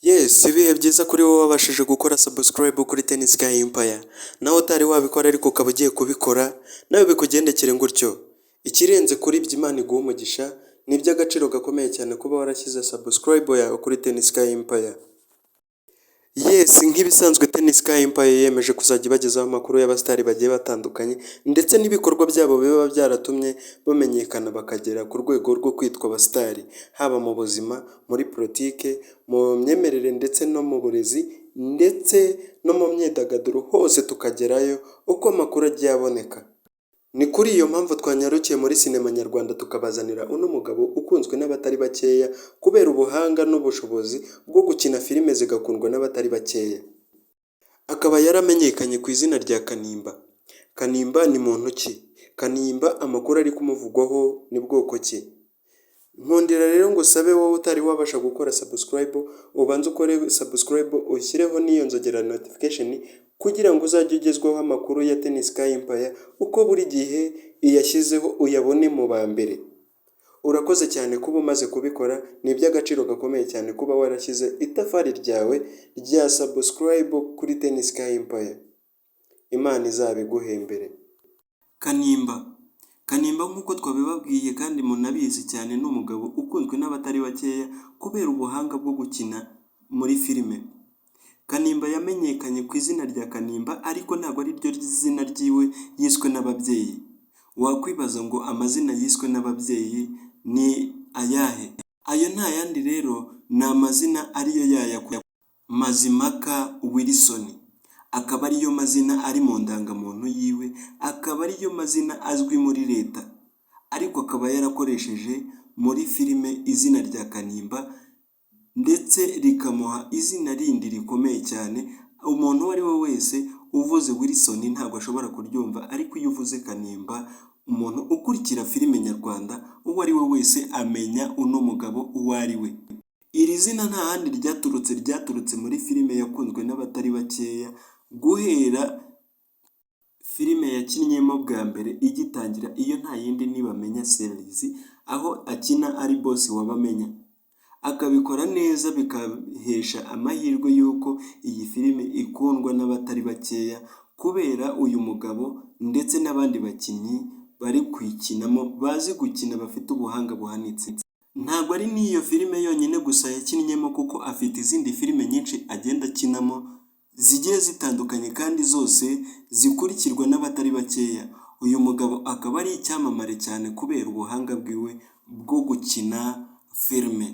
Yes, ibihe byiza kuri wowe wabashije gukora subscribe kuri Tennis Sky Empire. Nawe utari wabikora ariko ukaba ugiye kubikora, nawe bikugendekere gutyo. Ikirenze kuri ibyo, Imana iguha umugisha, ni iby'agaciro gakomeye cyane kuba warashyize subscribe yawe kuri Tennis Sky Empire. Yes, nk'ibisanzwe Tennis Sky Empire yiyemeje kuzajya ibagezaho amakuru y'abasitari bagiye batandukanye ndetse n'ibikorwa byabo biba byaratumye bamenyekana bakagera ku rwego rwo kwitwa abasitari, haba mu buzima, muri politike, mu myemerere ndetse no mu burezi ndetse no mu myidagaduro, hose tukagerayo uko amakuru agiye aboneka. Ni kuri iyo mpamvu twanyarukiye muri sinema nyarwanda tukabazanira uno mugabo ukunzwe n'abatari bakeya kubera ubuhanga n'ubushobozi bwo gukina filime zigakundwa n'abatari bakeya. Akaba yaramenyekanye ku izina rya Kanimba. Kanimba ni muntu ki? Kanimba amakuru ari kumuvugwaho ni bwoko ki? Nkundira rero ngo usabe wowe utari wabasha gukora subscribe, ubanze ukore subscribe, ushyireho n'iyo nzogera, notification, kugira ngo uzajye ugezwaho amakuru ya Tennis Sky Empire uko buri gihe iyashyizeho, uyabone mu ba mbere. Urakoze cyane kuba umaze kubikora, ni iby'agaciro gakomeye cyane kuba warashyize itafari ryawe rya subscribe kuri Tennis Sky Empire. Imana izabiguhembere. Kanimba. Kanimba nk'uko twabibabwiye kandi munabizi cyane, ni umugabo ukunzwe n'abatari bakeya kubera ubuhanga bwo gukina muri filime. Kanimba yamenyekanye ku izina rya Kanimba, ariko ntabwo ari ryo zina ryiwe yiswe n'ababyeyi. Wakwibaza ngo amazina yiswe n'ababyeyi ni ayahe? Ayo nta yandi rero, ni amazina ariyo yaya Mazimpaka Wilson, akaba ariyo mazina ari mu ndangamuntu yiwe, akaba ariyo mazina azwi muri leta, ariko akaba yarakoresheje muri filime izina rya Kanimba ndetse rikamuha izina rindi rikomeye cyane. Umuntu uwo ari we wese uvuze Wilson ntabwo ashobora kuryumva, ariko iyo uvuze Kanimba, umuntu ukurikira filime nyarwanda uwo ari we wese amenya uno mugabo uwo ari we. Iri zina nta handi ryaturutse, ryaturutse muri filime yakunzwe n'abatari bakeya guhera filime yakinnyemo bwa mbere igitangira. Iyo nta yindi ni Bamenya series, aho akina ari boss wa Bamenya, akabikora neza, bikahesha amahirwe y'uko iyi filime ikundwa n'abatari bakeya kubera uyu mugabo ndetse n'abandi bakinnyi bari kuyikinamo bazi gukina, bafite ubuhanga buhanitse. Ntabwo ari n'iyo filime yonyine gusa yakinnyemo, kuko afite izindi filime nyinshi agenda akinamo zigiye zitandukanye kandi zose zikurikirwa n'abatari bakeya. Uyu mugabo akaba ari icyamamare cyane kubera ubuhanga bwiwe bwo gukina filime.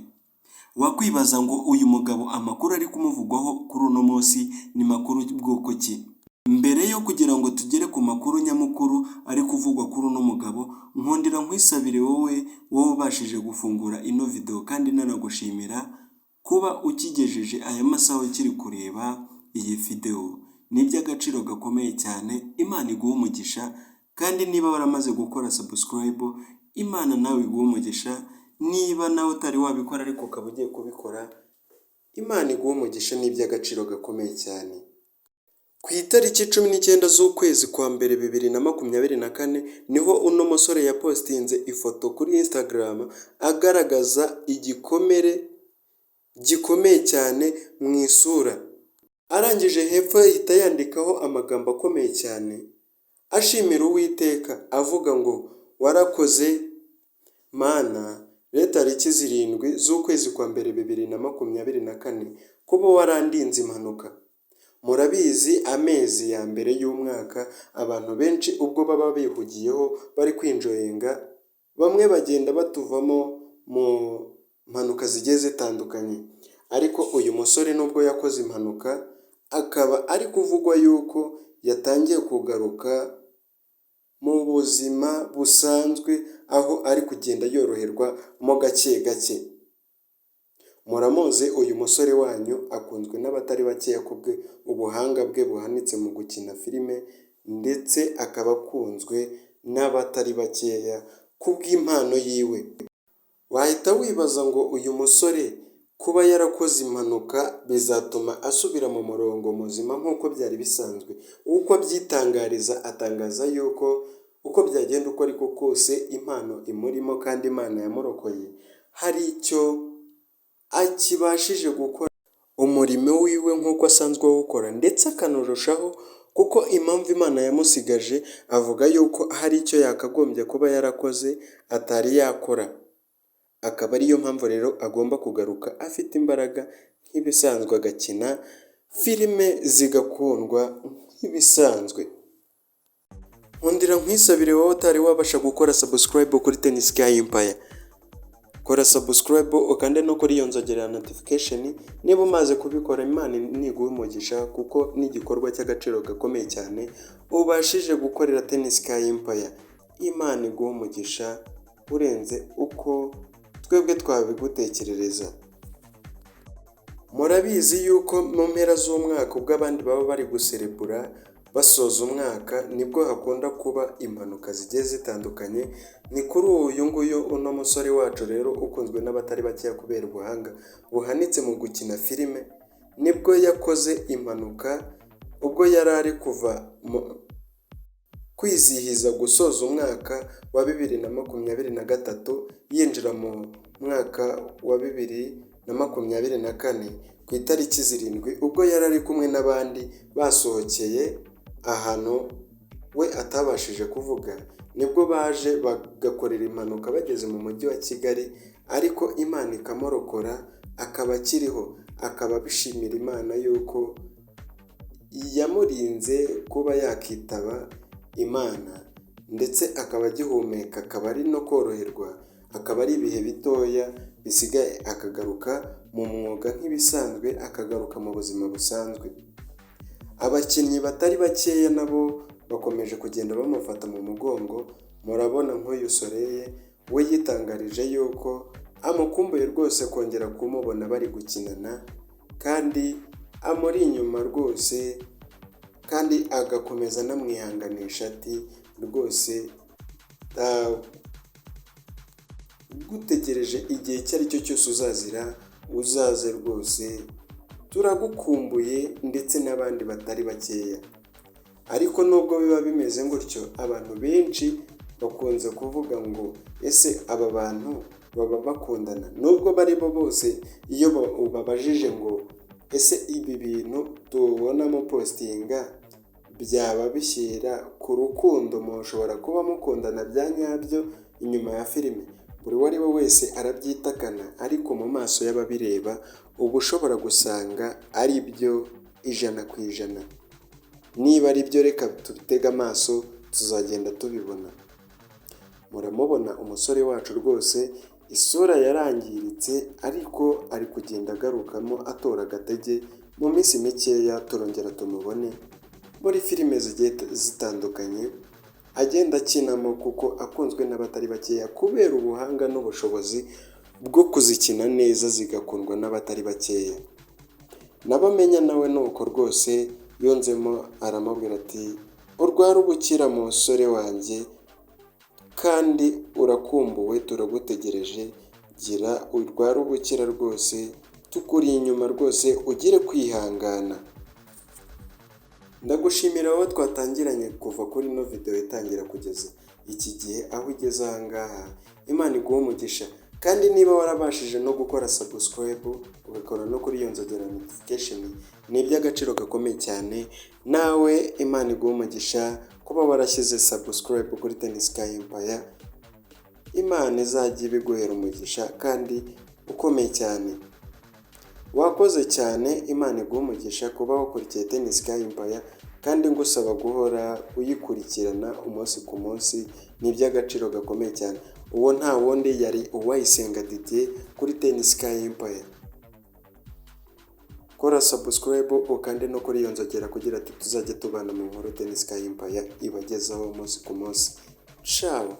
Wakwibaza ngo uyu mugabo amakuru ari kumuvugwaho kuri uno munsi ni makuru bwoko ki? Mbere yo kugira ngo tugere ku makuru nyamukuru ari kuvugwa kuri uno mugabo, nkundira nkwisabire wowe ubashije gufungura ino video, kandi nanagushimira kuba ukigejeje aya masaha ukiri kureba iyi video, ni iby'agaciro gakomeye cyane, Imana iguhe umugisha. Kandi niba waramaze gukora subscribe, Imana nawe iguhe umugisha. Niba nawe utari wabikora ariko ukaba ugiye kubikora, Imana iguhe umugisha, ni iby'agaciro gakomeye cyane. Ku itariki 19 z'ukwezi kwa mbere 2024 niho uno musore yapostinze ifoto kuri Instagram agaragaza igikomere gikomeye cyane mu isura, arangije hepfo ahita yandikaho amagambo akomeye cyane ashimira Uwiteka, avuga ngo: "Warakoze Mana, rero tariki 7 z'ukwezi kwa mbere 2024 kuba warandinze impanuka." Murabizi, amezi ya mbere y'umwaka abantu benshi ubwo baba bihugiyeho bari kwenjoyinga, bamwe bagenda batuvamo mu mpanuka zigiye zitandukanye. Ariko uyu musore nubwo yakoze impanuka, akaba ari kuvugwa yuko yatangiye kugaruka mu buzima busanzwe, aho ari kugenda yoroherwa mo gake gake. Muramuzi uyu musore wanyu akunzwe n'abatari bakeya kubwe ubuhanga bwe buhanitse mu gukina filime, ndetse akaba akunzwe n'abatari bakeya kubw'impano yiwe. Wahita wibaza ngo uyu musore kuba yarakoze impanuka bizatuma asubira mu murongo muzima nk'uko byari bisanzwe? Uko abyitangariza, atangaza yuko uko byagenda uko ariko kose impano imurimo kandi Imana yamurokoye hari icyo akibashije gukora. Umurimo wiwe nk'uko asanzwe awukora ndetse akanarushaho, kuko impamvu Imana yamusigaje avuga yuko hari icyo yakagombye kuba yarakoze atari yakora, akaba ariyo mpamvu rero agomba kugaruka afite imbaraga nk'ibisanzwe, agakina filime zigakundwa nk'ibisanzwe. Nkundira nkwisabire, wowe utari wabasha gukora subscribe kuri Tennis Sky Empire, kora subscribe ukande no kuri iyo nzogera ya notification. Niba umaze kubikora, Imana niguhe umugisha, kuko n'igikorwa cy'agaciro gakomeye cyane ubashije gukorera Tennis Sky Empire. Imana iguhe umugisha urenze uko twebwe twabigutekerereza. Murabizi yuko mu mpera z'umwaka, ubwo abandi baba bari guserebura basoza umwaka, nibwo hakunda kuba impanuka zigiye zitandukanye. Ni kuri uyu nguyu, uno musore wacu rero ukunzwe n'abatari bakeya kubera ubuhanga buhanitse mu gukina filime, nibwo yakoze impanuka ubwo yari ari kuva mu kwizihiza gusoza umwaka wa 2023 yinjira mu mwaka wa 2024 ku itariki 7, ubwo yari ari kumwe n'abandi basohokeye ahantu we atabashije kuvuga, nibwo baje bagakorera impanuka bageze mu mujyi wa Kigali, ariko Imana ikamurokora akaba akiriho, akaba abishimira Imana yuko yamurinze kuba yakitaba Imana, ndetse akaba agihumeka, akaba ari no koroherwa, akaba ari ibihe bitoya bisigaye akagaruka mu mwuga nk'ibisanzwe, akagaruka mu buzima busanzwe. Abakinnyi batari bakeya nabo bakomeje kugenda bamufata mu mugongo. Murabona nk'uyu Soreye, we yitangarije yuko amukumbuye rwose kongera kumubona bari gukinana, kandi amuri inyuma rwose, kandi agakomeza anamwihanganisha ati: "Rwose ndagutegereje, igihe icyo ari cyo cyose uzazira uzaze rwose, turagukumbuye", ndetse n'abandi batari bakeya. Ariko nubwo biba bimeze gutyo, abantu benshi bakunze kuvuga ngo: "Ese aba bantu baba bakundana?" Nubwo bari bo bose, iyo ubabajije ngo: "Ese ibi bintu tubonamo postinga byaba bishyira ku rukundo? Mushobora kuba mukundana bya nyabyo inyuma ya filime?" Buri uwo ari we wese arabyitakana, ariko mu maso y'ababireba uba ushobora gusanga ari byo 100%. Niba ari byo, reka tubitege amaso, tuzagenda tubibona. Muramubona umusore wacu rwose, isura yarangiritse, ariko ari kugenda agarukamo atora agatege. Mu minsi mikeya turongera tumubone muri filime zigiye zitandukanye agenda akinamo, kuko akunzwe n'abatari bakeya kubera ubuhanga n'ubushobozi bwo kuzikina neza zigakundwa n'abatari bakeya. Nabamenya nawe ni uko rwose, yunzemo aramubwira ati: "Urwara ubukira musore wanjye, kandi urakumbuwe, turagutegereje, gira urware ubukira rwose, tukuri inyuma rwose, ugire kwihangana." Ndagushimira wowe twatangiranye kuva kuri ino video itangira kugeza iki gihe aho ugeze aha ngaha. Imana iguhe umugisha, kandi niba warabashije no gukora subscribe, ugakora no kuri iyo nzogera notification, ni iby'agaciro gakomeye cyane. Nawe Imana iguhe umugisha kuba warashyize subscribe kuri Tennis Sky Empire. Imana izajya ibiguhera umugisha kandi ukomeye cyane. Wakoze cyane, Imana iguhe umugisha kuba wakurikiye Tennis Sky Empire, kandi ngusaba guhora uyikurikirana umunsi ku munsi, ni iby'agaciro gakomeye cyane. Uwo nta wundi yari Uwayisenga Didier kuri Tennis Sky Empire. Kora subscribe ukande no kuri iyo nzogera kugira ati tuzajye tubana mu nkuru Tennis Sky Empire ibagezaho umunsi ku munsi. Ciao.